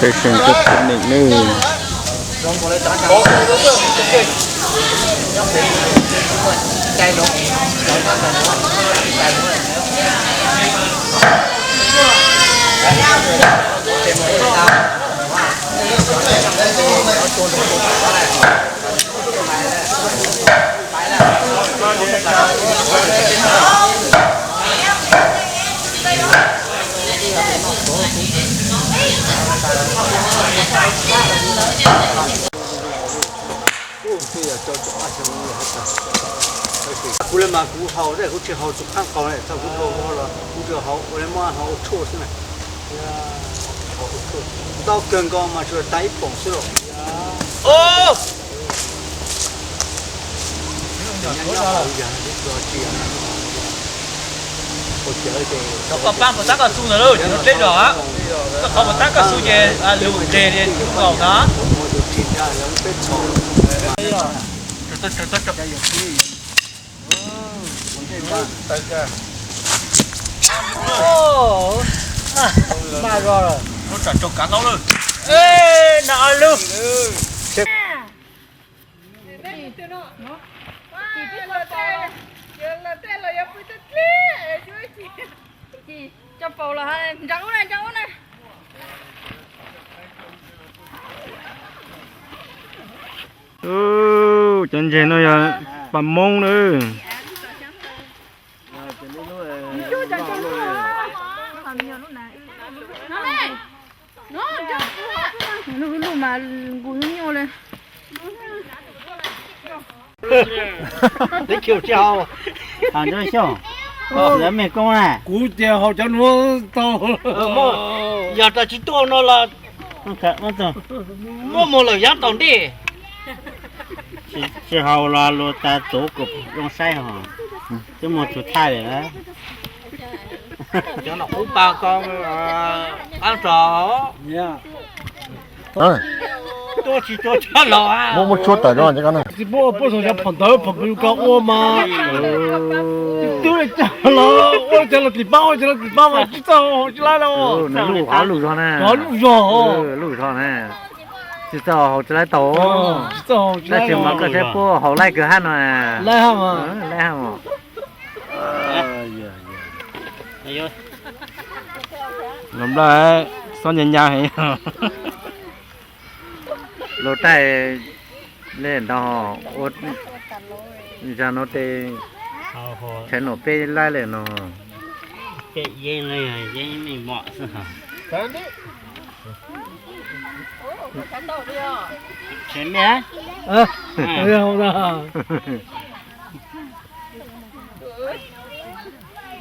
Patient cov tib neeg nawb. Kuv li mas kuv haus, kuv tsis haus tus qhaab qaug li, thaum kuv dhau los kuv tsuas haus ua li muab haus ua tshuaj xwb na. Ntau kawg nkaus mas tsuas tas ib poom xwb los. Koj paab puas tab koj xu ntawd lauj, cov no dleb los. Koj qhov puas tab koj xu ces lug nqeg li kaum na. Maj zog lawm. Lub tsam rau kav taub lawm. Na lub. Coj paus los, ntsaa ub na, ntsaa ub na. Cov ntses no yog pas moob na. Lub mas nqus nyuaj nyuaj li. Kuv ces haus cov nuav tau. Yog tas tsis tuaj no los muab muag lawm yav tom ntej. Tsis haus los luag tas tuv kuv zoo saib hos, twb muag txug thaij lawm na. Cov no qub pa ko, ab tso. Tuaj tsis tuaj tshab los. Muab muab tshuab tawm no. Tsis muab ua puab zoo cov phom ntawd, phom pes lug koj ua mas. Tub le caag los ua caag los tim paab, ua caag los tim paab mas tsis txawj haus tsis laib los. Lub zog na. Lub zog. Lub zog na. Tsis txawj haus tsis laib tau. Tab sis mas koj saib puab haus laib kawg hab no. Laib hab mas. Los nplaj xob nya nya heev. Luag taij le nrog ua zag no tes tshaiv nom peb laib le no.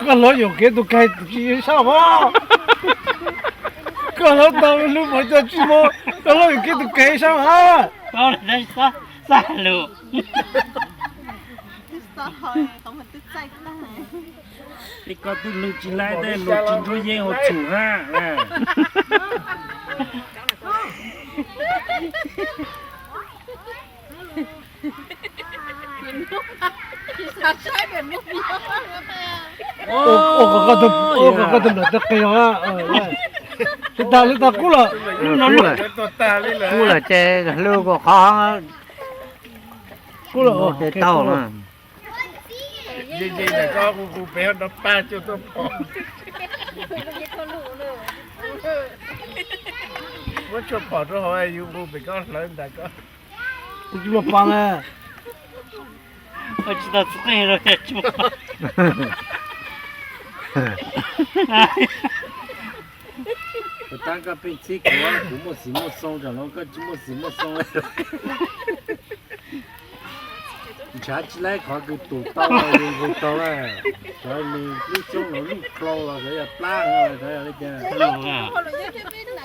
Koj hlub yuam kev tus kais tsis sab mas. Koj hlub tau lub mas coj tsis muaj, koj hlub yuam kev tus kais sab mas. Xab lus. Tej koj twb lwm tsis laib tej lus tsis ntsuab yeeb hauv tshum hab. Ua kom koj tus nplawm tau qis os. Tsis tas li tag kub lawm. Kub lawm ces hlub kom qhov kub lawm ces tau na. Yeej yeej ntawm koj hu hu pem no pab cuaj tuaj pom. Muab tshuaj phom rau hauv yus hu pem koj hlawv ntag koj. Kuv tsis muaj pab na. Tsis tau txog qeej los tsis muaj pab. Puas tab koj pheej txhib kuv, kuv muaj xiv muaj xoo, tsam no koj tsis muaj xiv muaj xoo li. Ntshav tsis laib qhov kws tus tau yus nqus tau lawm, cov nws lub xyoob los lub klau los cov yog plab no cov yog li cas.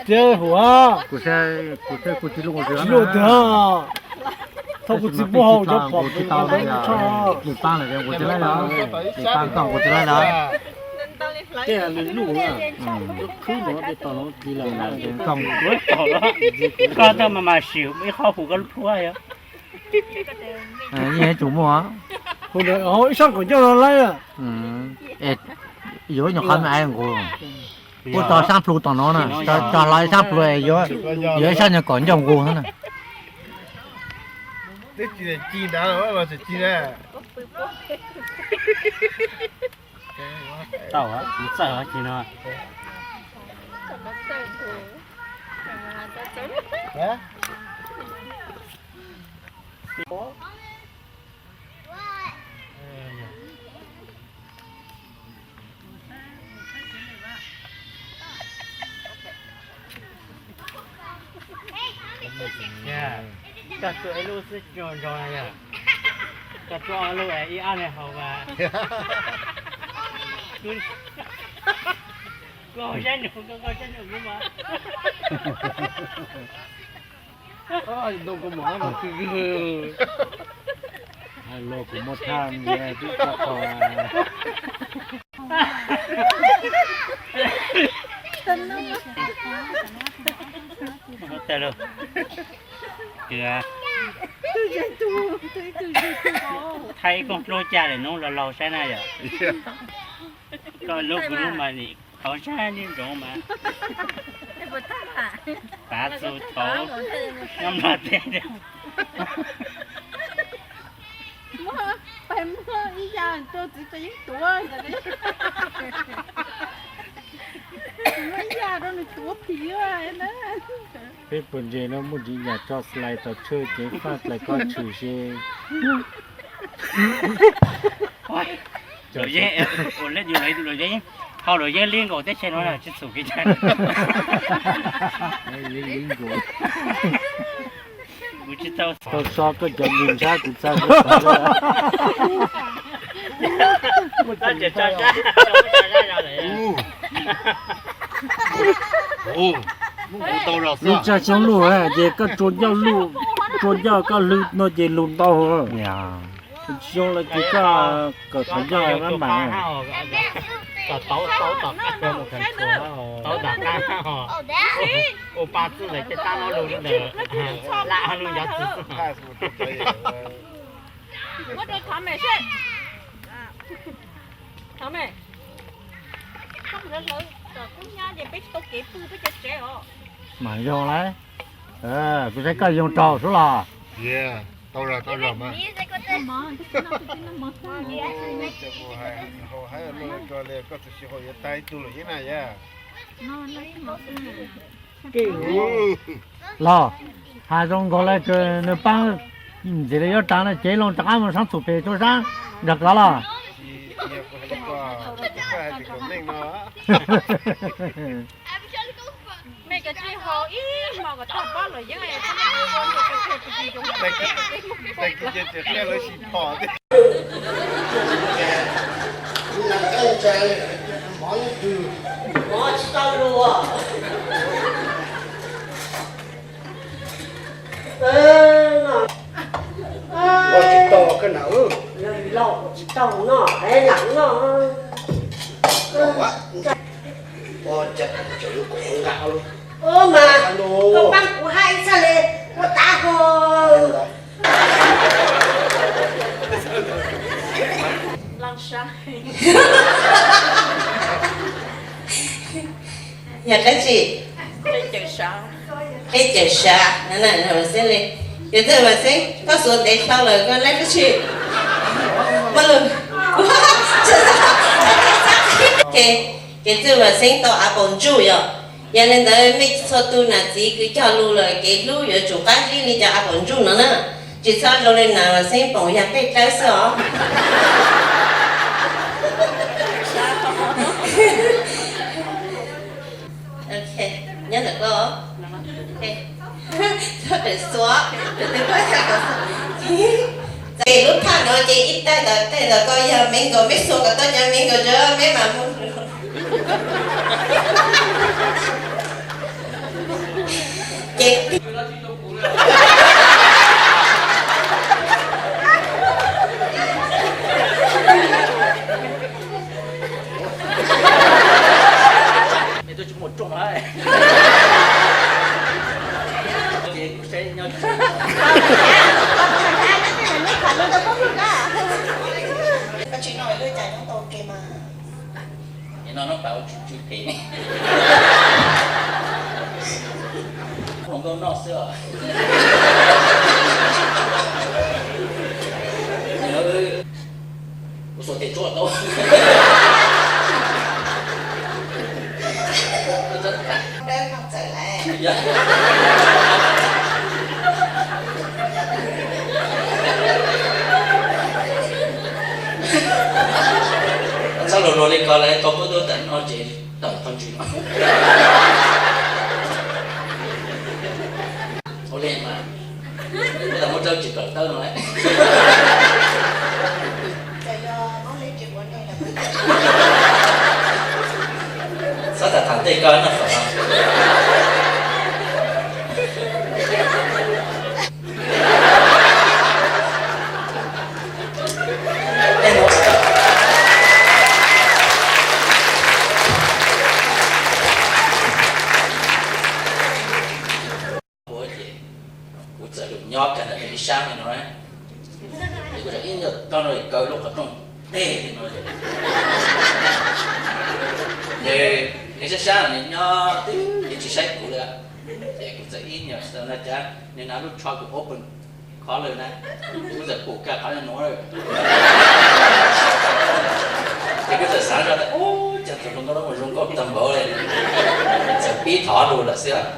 Tiag huv, kuv saib kuv tsis lub, tsis lub tiag. Thaum kuv txiv pub hau cov phom kuv tsis tau, nws pab lawm nqus tsis laib lawm, nws pab tau nqus tsis laib lawm. Tej nws luj, khwb no tej tau los kis lawm. Koj tau mas mas sim ib qho puv koj lub plhuab yog. Yeej tsum muaj. Ib sab kom ncauj no laib. Yuav ib nyuag qhov me ais nqus. Kuj tog sab plhu tom no na, tog hlawv ib sab plhu, yuav ib sab nyuag kom ncauj nqus na. Twb tsis ci nrad los tsis ci na. Tau, kuv txawj os, ci no. Koj tsuj ib lub xwb tsis zoo na yog? Koj tsuj ob lub es ib ob niag haus mas. Koj haus sab nraud, koj haus sab nraud kuv mas. Ntoo kua muag mas twg, hais los kuv muaj thaj ntiav twb tso qhov. Thaij ib koog dluab caj lawm hnub los laug saib na yom. Koj lub kuv lub mas nim qhov sab nyob ntsoov mas. Tav txu thaud nyob Nplog teb. Muab pais muab ib yam rau txiv tsev yeeb tuav. Muab ib yam rau nws tuav phim na. Peb puas ntse no muaj ntsis nyam tso slide tom tshwj cev faj dlais koj tshwm si. Luam yeeb, ua leb yus luam yeeb, hau luam yeeb liab nkaus teb chaws no tsis txhum kev cai. Kuv tsis tau, tau so koj cov nws ntshab kuv txaj. Lub tsag xyoob luj ces koj tsua ncauj luj, tsua ncauj koj hlwb no ces lug ntau. Xyoo los ces koj kawm qhov ncauj maj mam. Muab rau Thov Mem seb. Thov Mem, koj mus hlawv hlawv kom kub hnyiab ces peb tsis tau kev pw peb cov tsev os. Mas zoo lauj. Kuv saib koj yoo rau sub los. Tau zog, tau zog mas. Haus haib luaj rau li koj txawm sis haus yuav tag ib tug luam yeeb na yom. Los, hais zoo nkaus li nws paab ntxiv li yuav tsav no ces los rov qab mus sab txhum pem rau sab nrog koj los. Mej cov tsis haus ib hmo kom tag pob luam yeeb. Mov tsis tau lus. Mov tsis tau koj na. Laus tsis tau noj, laus noj. Ua mas koj paab kuv hab ib txhaj le ua tav ho. Yog dab tsi? Qhib cawm sav, Vam Xeeb li. Ces txwj Vam Xeeb, koj xuav ntev dhau lawm koj laib dab tsi? Maj lug. Ces txwj Vam Xeeb tau av paum ntsuj yom. Yog li ntawd mej txhua tus nam txiv kwv cog lug lawm kev hlub yuav tsum qab zib li cov av paum ntsuj no na. Tsis txhob zoo li nas Vam Xeeb paum yog peb dlawb xwb os. Nyob ntawm koj. Txais lub thaj no ces ib taig ntawm taig ntawm koj yog Mev nkaus, meb xuas kom tau cov Mev nkaus tso meb mam mus. Ces Koj tsis noj lub cas nyob tau ke mas. No no pas ua tsw tsw phem ne. Hluas nkauj noj xwb os. Ua xuas tes tsuab tau. Txhob luag luag li ko lawv tau pub tuaj tawm no ces tawm qhov ntswg no. Ua li mas, tab tom muab rau tsis kawm tawb no lawm. Txhob tham tham tej ko no fawm no. Ua ces kuv txawm los nyob kiag ntawm ib sab li no, ces kuv txawm ib nyuag toj no kaw lub qhov rooj teg li no. Nws, nws sab sab nws nyob twb yeej tsis saib kuv li, ces kuv txawm ib nyuag xav no cas nws hnav lub tsho kuv open collar na, kuv txawm pum kiag qhov no nuav. Ces kuv txawm xav zoj tias, ub, cas tus hluas nkauj no mus zoo nkauj tag npaum li, txawm pib thov lus lawm xwb os.